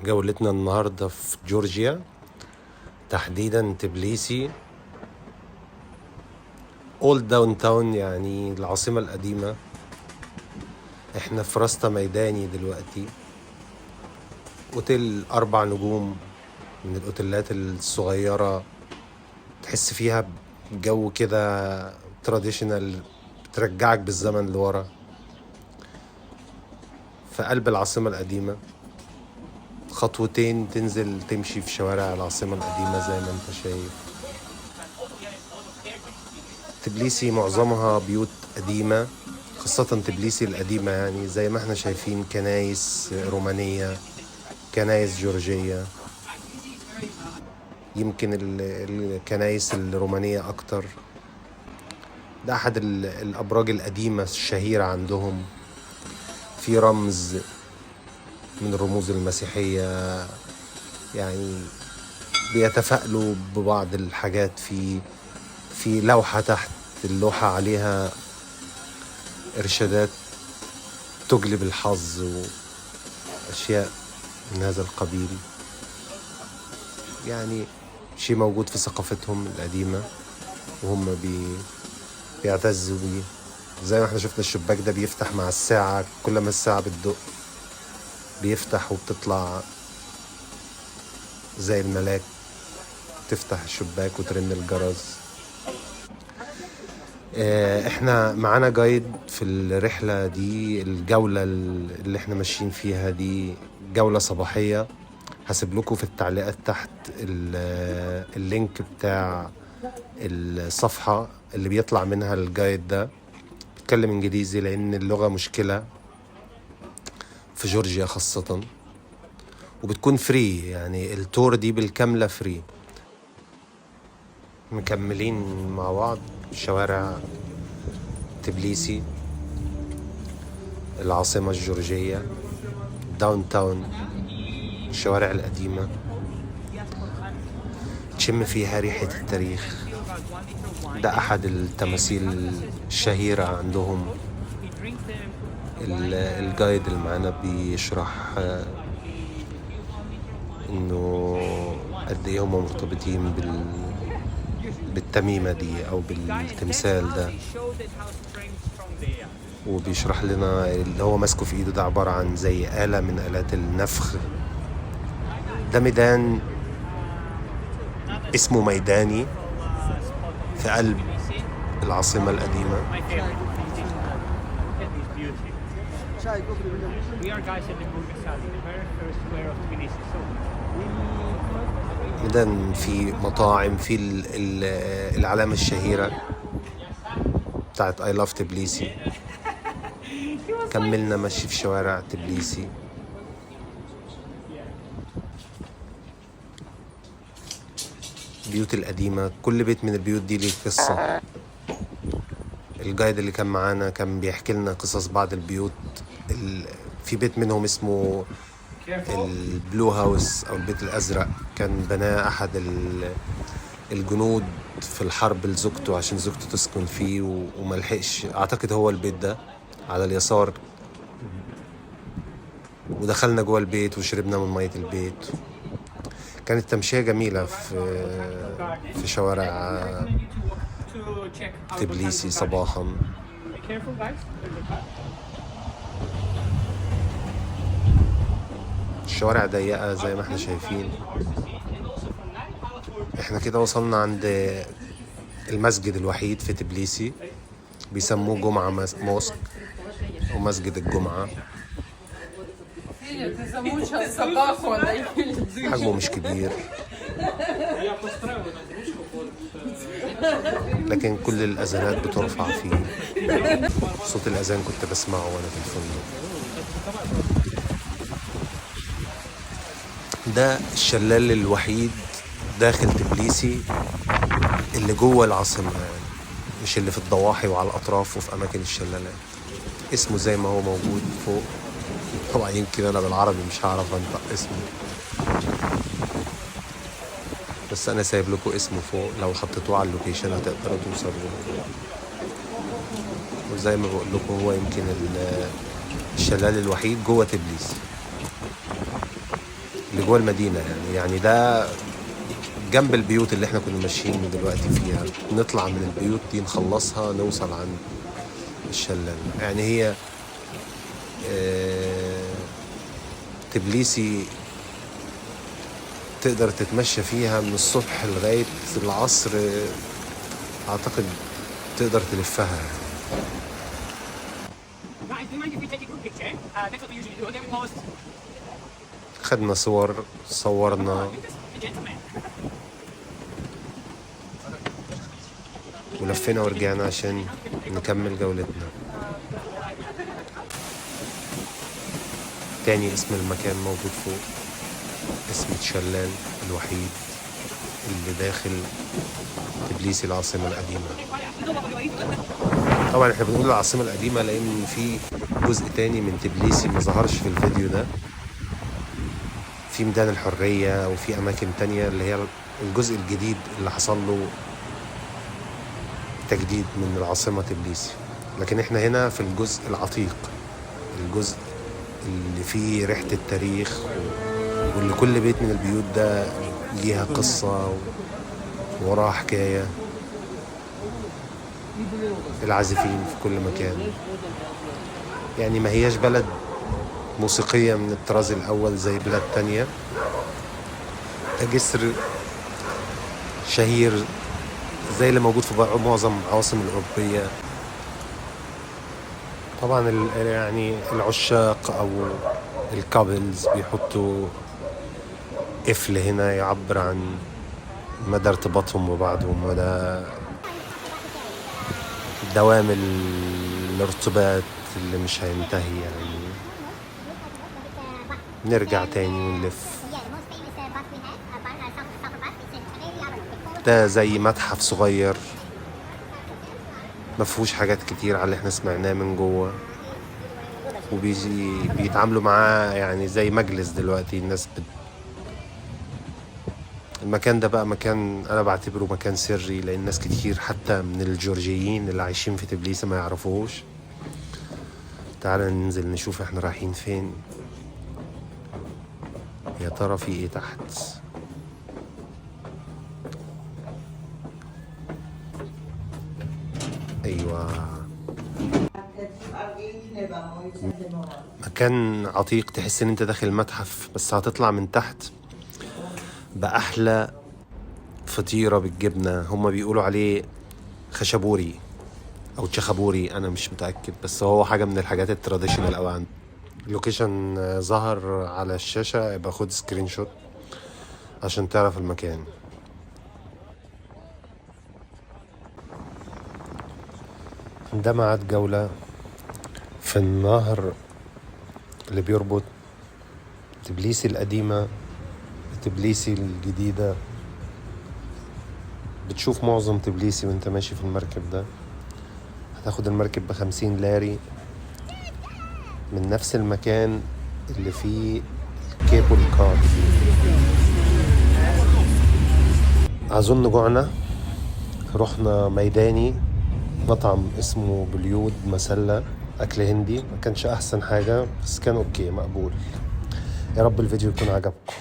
جولتنا النهاردة في جورجيا، تحديدا تبليسي، old downtown، يعني العاصمة القديمة. احنا في راستا ميداني دلوقتي، اوتيل 4 نجوم، من الاوتيلات الصغيرة تحس فيها جو كده traditional، بترجعك بالزمن لورا، في قلب العاصمة القديمة. خطوتين تنزل تمشي في شوارع العاصمة القديمة زي ما انت شايف. تبليسي معظمها بيوت قديمة، خاصة تبليسي القديمة، يعني زي ما احنا شايفين كنايس رومانية، كنايس جورجية، يمكن الكنايس الرومانية أكتر. ده أحد الأبراج القديمة الشهيرة عندهم، في رمز من الرموز المسيحية، يعني بيتفائلوا ببعض الحاجات. في لوحة تحت اللوحة عليها إرشادات تجلب الحظ وأشياء من هذا القبيل، يعني شيء موجود في ثقافتهم القديمة وهم بيعتزوا بيه. زي ما احنا شفنا الشباك ده بيفتح مع الساعة، كل ما الساعة بتدق بيفتح وبتطلع زي الملاك تفتح الشباك وترن الجرس. احنا معانا guide في الرحلة دي، الجولة اللي احنا ماشيين فيها دي جولة صباحية. هسيب لكم في التعليقات تحت ال link بتاع الصفحة اللي بيطلع منها ال guide ده. بيتكلم انجليزي لان اللغة مشكلة في جورجيا خاصة، وبتكون free، يعني ال tour دي بالكاملة free. مكملين مع بعض شوارع تبليسي العاصمة الجورجية، downtown، الشوارع القديمة تشم فيها ريحة التاريخ. ده أحد التماثيل الشهيرة عندهم. ال guide اللي معانا بيشرح إنه قد إيه هم مرتبطين بالتميمة دي أو بالتمثال ده، وبيشرح لنا اللي هو ماسكه في إيده ده عبارة عن زي آلة من آلات النفخ. ده ميدان اسمه ميداني في قلب العاصمة القديمة. ميدان في مطاعم، في العلامة الشهيرة بتاعت I love تبليسي. كملنا مشي في شوارع تبليسي. البيوت القديمة، كل بيت من البيوت دي ليه قصة. الجايد اللي كان معانا كان بيحكي لنا قصص بعض البيوت. في بيت منهم اسمه البلو هاوس أو البيت الأزرق، كان بناه أحد الجنود في الحرب لزوجته عشان زوجته تسكن فيه وما لحقش. أعتقد هو البيت ده على اليسار. ودخلنا جوه البيت وشربنا من مية البيت. كانت تمشية جميلة في شوارع تبليسي صباحا. الشوارع ضيقة زي ما احنا شايفين. احنا كده وصلنا عند المسجد الوحيد في تبليسي، بيسموه جمعة mosque أو مسجد الجمعة. حجمه مش كبير، لكن كل الأذانات بترفع فيه. صوت الأذان كنت بسمعه وأنا في الفندق. ده الشلال الوحيد داخل تبليسي اللي جوه العاصمة، يعني مش اللي في الضواحي وعلى الأطراف وفي أماكن الشلالات. اسمه زي ما هو موجود فوق، طبعا يمكن أنا بالعربي مش هعرف أنطق اسمه، بس أنا سايب لكم اسمه فوق، لو حطيتوه على ال location هتقدروا توصلوا له. وزي ما بقول لكم هو يمكن الشلال الوحيد جوه تبليسي اللي جوه المدينة، يعني ده جنب البيوت اللي احنا كنا ماشيين دلوقتي فيها. نطلع من البيوت دي نخلصها نوصل عند الشلال. يعني هي تبليسي تقدر تتمشى فيها من الصبح لغاية العصر، أعتقد تقدر تلفها. Guys, do you mind if we take a group picture? That's what we usually do. And then we post. خدنا صور، صورنا Oh, you're just a gentleman. ولفينا ورجعنا عشان نكمل جولتنا. تاني اسم المكان موجود فوق، اسم الشلال الوحيد اللي داخل تبليسي العاصمة القديمة. طبعا احنا بنقول العاصمة القديمة لان في جزء تاني من تبليسي ما ظهرش في الفيديو ده، في ميدان الحرية وفي اماكن تانية اللي هي الجزء الجديد اللي حصل له تجديد من العاصمة تبليسي. لكن احنا هنا في الجزء العتيق، الجزء اللي فيه ريحة التاريخ واللي كل بيت من البيوت ده ليها قصة وراها حكاية. العازفين في كل مكان، يعني ما هياش بلد موسيقية من الطراز الأول زي بلاد تانية. ده جسر شهير زي اللي موجود في معظم العواصم الأوروبية. طبعا يعني العشاق أو ال couples بيحطوا قفل هنا يعبر عن مدى ارتباطهم ببعض ومدى دوام الارتباط اللي مش هينتهي. نرجع تاني ونلف. ده زي متحف صغير ما فيهوش حاجات كتير على اللي احنا سمعناه من جوه، وبيتعاملوا معاه زي مجلس دلوقتي. الناس المكان ده بقى مكان انا بعتبره مكان سري، لان ناس كتير حتى من الجورجيين اللي عايشين في تبليسي ما يعرفوش. تعال ننزل نشوف احنا رايحين فين، يا ترى في ايه تحت. ايوه، مكان عتيق، تحس ان انت داخل متحف، بس هتطلع من تحت بأحلى فطيرة بالجبنة. هما بيقولوا عليه خشبوري او تشخبوري، انا مش متأكد، بس هو حاجة من الحاجات ال traditional اوي عندي. ال location ظهر على الشاشة، يبقى خد screenshot عشان تعرف المكان. ده ميعاد جولة في النهر اللي بيربط تبليسي القديمة بتبليسي الجديدة. بتشوف معظم تبليسي وانت ماشي في المركب ده. هتاخد المركب ب50 لاري من نفس المكان اللي فيه ال cable car. أظن جوعنا، رحنا ميداني مطعم اسمه بليود مسلة، أكل هندي. ما كانش أحسن حاجة بس كان okay مقبول. يا رب الفيديو يكون عجبكم.